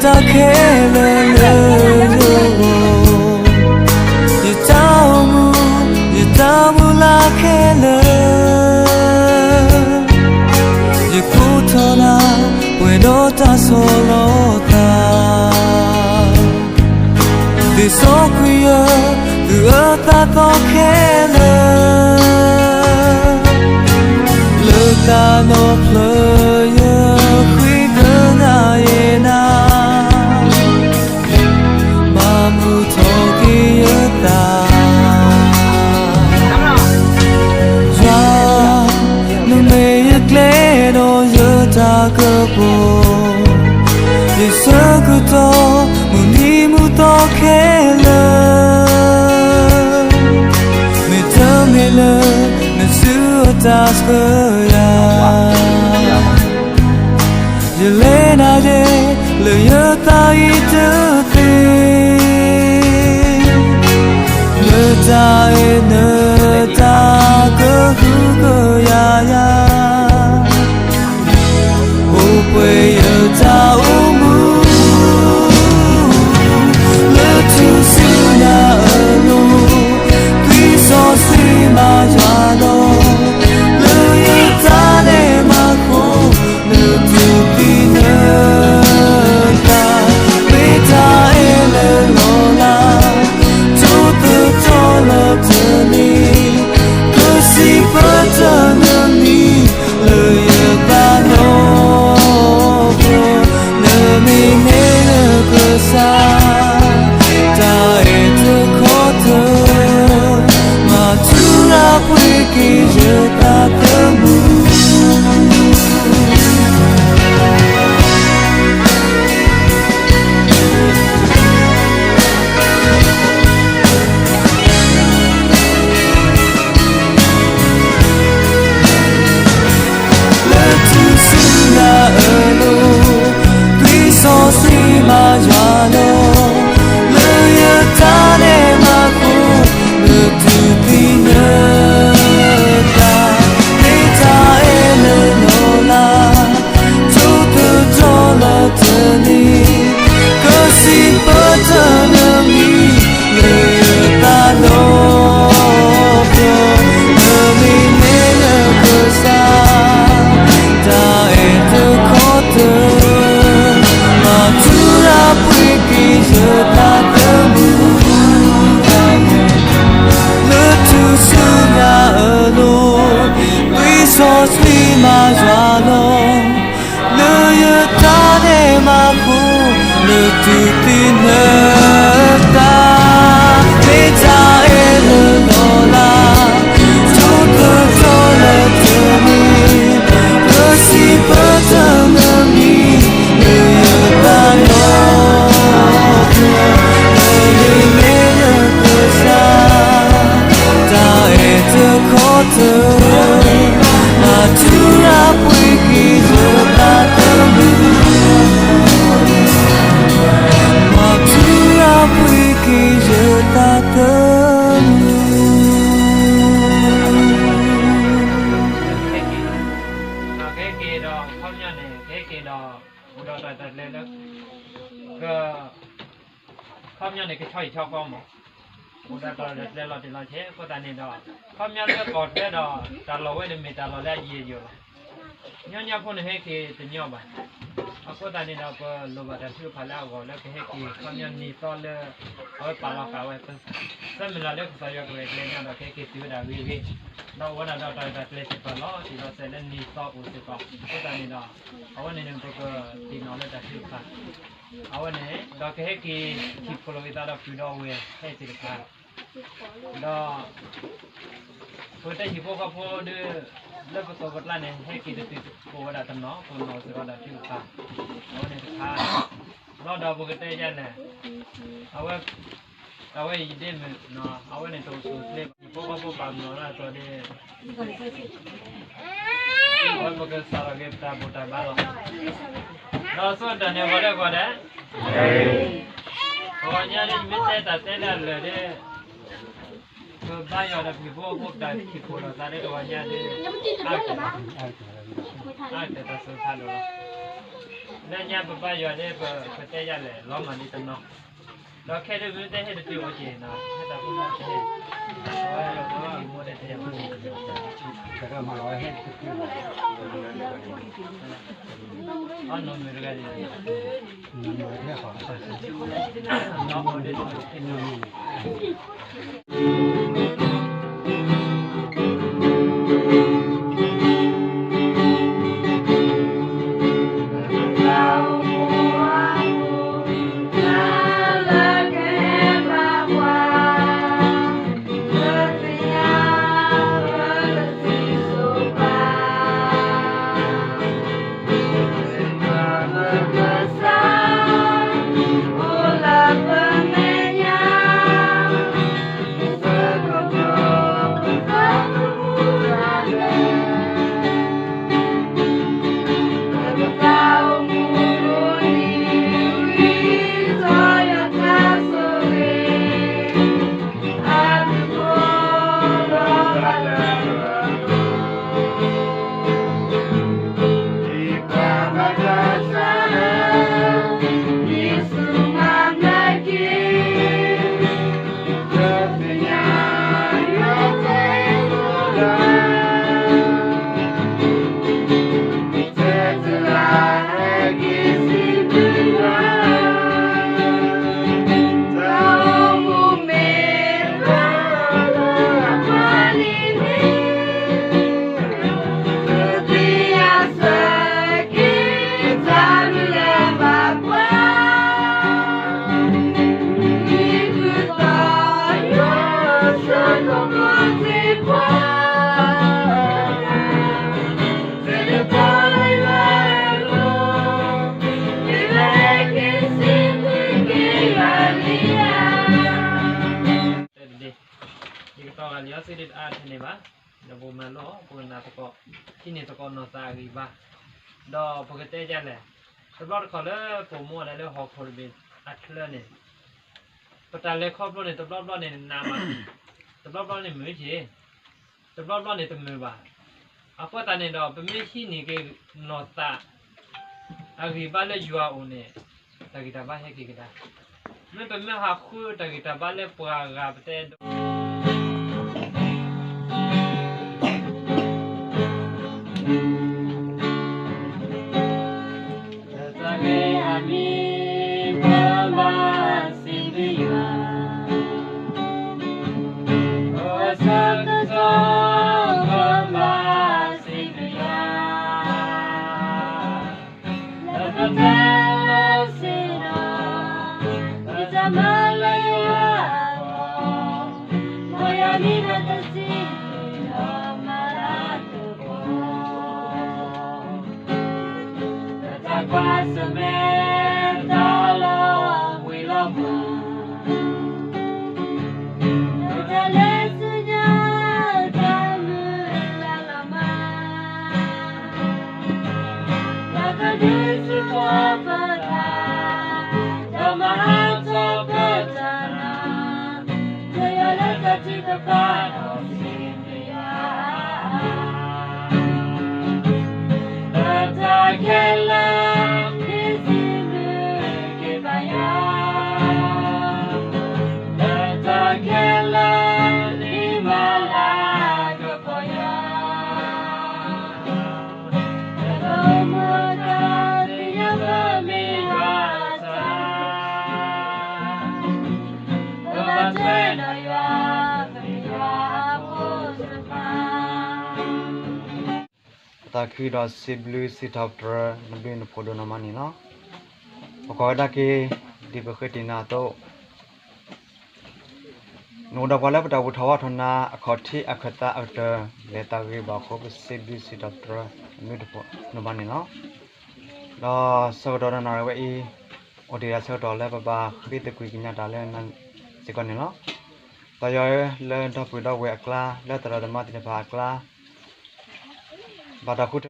တၢ်ခဲလၢာ်လၢယဂီၢ်, ယတၢ်အိၣ်မူ, ယတၢ်မုၢ်လၢ်ခဲလၢာ်, ယကိးထီၣ်နၤ ပှဲၤဒီးတၢ်ဆီၣ်လီၤသး, သ့စီကွံာ်ယၤ သုအၢသးသီခဲလၢာ်, လၢတၢ်နီၢ်ဖျၢၣ် ယဃ့ကညးယဲနၤ, မၤမုာ်ထီၣ်က့ၤယသး, ယွၤ, နမ့ၢ်ယကျဲဒီးယတၢ်ကပီၤ, ယဆၢကတီၢ် မုၢ်နံၤမုၢ်သီခဲလၢာ်, မ့ၢ်တမ့ၢ်လၢ နစုအတၢ်ဆှၢယၤ, ယလဲၤနၤဒဲး လၢယသးအံၤတသ့, နတၢ်အဲၣ်နတၢ်ကဟုကယာ်ယၤ, အိၣ်ပှဲၤယတၢ်အိၣ်မူ လၢထူၣ်စုညါအလိၤ, သွံၣ်စီဆှံမၤယွၤလီၤ, လၢယတၢ်ဒဲးမၤဃိ, လၢထူၣ်သံနသး, မ့ၢ်တၢ်အဲၣ်လၢလီၤလး, ကၠိသတြီလၢတနံၤ, ကစံးပတၢ်နမံၤ လၢယသးနီၣ်ဖျၢၣ်, နမ့ၢ်မ့ၢ်ယကစၢ်, တၢ်အဲၣ်တခီတၢၢ်, မၤထူရၤပှ့ၤက့ၤယသးသမူ လၢထူၣ်စုညါအလိၤ, သွံၣ်စီဆှံမၤယွၤလီၤ, လၢယတၢ်ဒဲးမၤဃိ, လၢထူၣ်သံနသး, မ့ၢ်တၢ်အဲၣ်လၢလီၤလး, ကၠိသတြီလၢတနံၤ, ကစံးပတၢ်နမံၤ လၢယသးနီၣ်ဖျၢၣ်, နမ့ၢ်မ့ၢ်ယကစၢ်, တၢ်အဲၣ်တခီတၢၢ်, မၤထူရၤပှ့ၤက့ၤယသးသမူ လၢထူၣ်စုညါအလိၤ, သွံၣ်စီဆှံမၤယွၤလီၤ, လၢယတၢ်ဒဲးမၤဃိ, လၢထူၣ်သံနသး, မ့ၢ်တၢ်အဲၣ်လၢလီၤလး, ကၠိသတြီလၢတနံၤ, ကစံးပတၢ်နမံၤ, လၢယသးနီၣ်ဖျၢၣ်, နမ့ၢ်မ့ၢ်ယကစၢ်, တၢ်အဲၣ်တခီတၢၢ်, မၤထူရၤပှ့ၤက့ၤယသးသမူ, မၤထူရၤပှ့ၤက့ၤယသးသမူ. ကဟဲက့ၤဒီး ခီပညီန့ၣ် ကဟဲက့ၤဒီး အိၣ်ဒီးတၢ်တၢ်ကျဲလၢ က ခီပညီန့ၣ် ကဆီဟံၣ်ဆီဃီမး, အိၣ်ဒီးတၢ်တၢ်ကျဲလီၤတံၢ်လီၤဆဲး အဃိသတးန့ၣ်ဒီး ခီပညီလၢကီၢ်ကျဲဒီး တၢ်လီၢ်ဝဲန့ၣ်မ့ၢ်တၢ်လီၢ်လၢအယံာ်ယိာ်လီၤ. ညီညီဖိန့ၣ်ဟဲက့ၤတညီဘၣ်. အဃိသတးန့ၣ်ဒီး ပလိၣ်ဘၣ်တၢ်ထုကဖၣ်လၢအဂီၢ်လၢကဟဲက့ၤ ခီပညီနံၤသီလၢ အဝဲပာ်လီၤဃာ်ဝဲ သၢမုၢ်လၢ်လၢကစၢ်ယွၤကရဲၣ်ကျဲၤန့ၣ်ဒီး ကဟဲက့ၤတုၤဝဲဒၣ်ဂ့ၤဂ့ၤ, ဒီးအိၣ်ဝဲဒၣ်ဒီးတၢ်တၢ်ကျဲၤစ့ၢ်ကီးလီၤတံၢ်လီၤဆဲးလၢနံၤသီအိၣ်စ့ၢ်ကီး. အဃိသတးန့ၣ်ဒီး အဝဲန့ၣ်န့ၣ် ပကသ့ၣ်နီၣ်လၢတၢ်ထုကဖၣ် အဝဲန့ၣ် ဒီးကဟဲက့ၤ ဟံၣ်ဖိးလိာ်က့ၤသးဒီးပုၢ်ဒီးဝဲၢ်ဟဲသ့ၣ်တဖၣ်, ဒီး ပကတဲဟံၣ်ဖိဃီဖိဒီး လၢပသိးပကျါန့ၣ် ဟဲက့ၤတတုၤ ပအိၣ်ဝဲဒၣ်တနီၤ ပနီၣ်စ့ၢ်ကီးတၢ်ထုကဖၣ်, အဝဲန့ၣ်တခါ, ဘျီဒီးပကတဲယဲလဲၣ်, အဝဲ အဝဲအံၤဒ်မ့ၢ် အဝဲန့ၣ်တအိၣ်ဆူၣ်အိၣ်ချ့ဘၣ် ဟံၣ်ဖိဃီဖိပာ်ပနီၣ်လၢအသိးဒီး အဝဲပကစးထီၣ်က့ၤပတၢ်ဘူၣ်တၢ်ဘါလီၤ. ဒီးဆိတၢ်န့ၣ်ဂီၤလၢဂီၤဒဲး, ပှၤညါဒ်ယမ့ၢ်တဲတၢ်တဲလၢအလၢာ်ဒီး ပဘါယွၤဒီးပဟံၣ်ဖိဃီဖိတၢ်ထံၣ်ဖိးလိာ်သးဒီးပှၤညါဒီး အါတၢ် အါတၢ်တၢ်စၢဖးဒိၣ်လီၤ. လၢညါပဘါယွၤန့ၣ် ပကတဲယၤလဲၣ် လီၤမၢ်လံတနီၤ, ဒီးခဲဒုးမ့ၢ်တဲဟဲတတုၤအိၣ်က့ၤနီၤ ဟဲတၢ်ဖိသၣ်တဟဲ, အဝဲယွၤဖိမ့ၢ်တဲတဟဲဖိ, အနီၢ်မုၣ်တဂၤန့ၣ် ယကတီၤဂၤလံအီၤသ့ၣ်ဒံးတအါထဲန့ၣ်ဘၣ်, ဒီးပကမၤလိအီၤ ပကနၢ်သကိး, ဟံးန့ၢ်သကိးနီၢ်သးအဂံၢ်ဘါ, ဒီးပကတဲဒ်လဲၣ်, တဘျီတခီၣ်လၢပအိၣ်မူဒၣ်လၢဟီၣ်ခိၣ်တဘ့ၣ်အချၢန့ၣ်, ပတၢ်လဲၤခီဖျိန့ၣ် တဘျီဘျီန့ၣ်နးမး, တဘျီဘျီန့ၣ်မုာ်က့ၤ, တဘျီဘျီန့ၣ်တမုာ်ဘၣ်. အဃိသတးန့ၣ်ဒီး ပမ့ၢ်ဟံးန့ၢ်က့ၤနီၢ်သး အဂံၢ်ဘါလၢယွၤအအိၣ်န့ၣ်, တၢ်ဂံၢ်တၢ်ဘါဟဲက့ၤကဒါ. မ့ၢ်ပမ့ၢ်ဟးဃုတၢ်ဂံၢ်တၢ်ဘါလၢပှၤဂၤပတဲဒိး တၢ်ဂ့ၢ်အမံၤ ပဘၣ်စံးဘျုးယွၤ, အိၣ်ဆၢကတီၢ် ပဘၣ်စံးဘျုးယွၤ, လၢပတဲလၢစ့ဒီး ပတၢ်မၤလၢယွၤအဂီၢ်, မ်ယွၤမံၤဒီးတစံးဒီးမၤလၤကပီၤ ပတၢ်ကွၢ်ဆၢၣ်မဲာ်တၢ်လီၤဝံၤလီၤပှီၤ, ပတၢ်လဲၤဆူညါတၢ်မုၢ်လၢ်လီၤမး, တၢ်ကဒုးဆူၣ်ထီၣ်ပတၢ်, ဒီးမၤဟးထီၣ်ပတၢ်နာ်, ပယီၤလၢတၢ်ထုကဖၣ်ဒီးစံးဘျုးယွၤ လၢတၢ်ခဲလၢာ် ဒ်စံးဘျုးက့ၤဘၣ်ယွၤ, လၢတၢ်ခဲလၢာ် ဒ်မၤလၤကပီၤယွၤ, လၢပအိၣ်မူတၢ်သ့ၣ်ညါပမ့ၢ်ယွၤအတၢ် ပဘၣ်ထွဲဒီးယွၤ ပမ့ၢ်ယွၤအဖိတဖၣ်. တၢ်ခံဒီးစံးဘျုးစံးထီၣ်ပတြၢၤ နဘျုးနဖှိၣ်ဒိၣ်နီၢ်မးန့ၣ်လီၤ. ပကွၢ်ဝဲဒၣ်က့ၤ ဒ်ပဃ့တံၢ်နၤအသိး နအိၣ်ဒီးပှၤလၢပတၢ်ဘူၣ်ထီၣ်ဘါထီၣ်နၤ အခီၣ်ထံးအခၢၣ်သးအကတၢၢ် လဲၤတၢ်ဂ့ၤဘၣ်အဃိ ပစံးဘျုးစံးထီၣ်ပတြၢၤ နဘျုးနဖှိၣ်ဒိၣ်မးန့ၣ်လီၤ. ဒီးဆၢကတီၢ်နၣ်ရံၣ်ဝဲအံၤ အိၣ်တ့ၢ်ဒၣ်ဆၢကတီၢ်လၢပဘၣ်ဃ့သကွံၢ်ကညးတၢ်လၢနၤစ့ၢ်ကီးန့ၣ်လီၤ. ပယီၤဧၢ လၢဒီပုၢ်ဒီဝဲၢ်အကျါ လၢသရၣ်သမါသ့ၣ်တဖၣ်အကျါ ဘၣ်တၢ်ဃုထၢ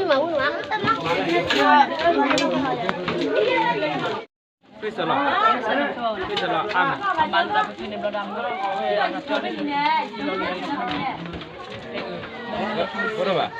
ဝံၤမး ဝံၤမး. Praise the Lord. Praise the Lord. Amen. What about?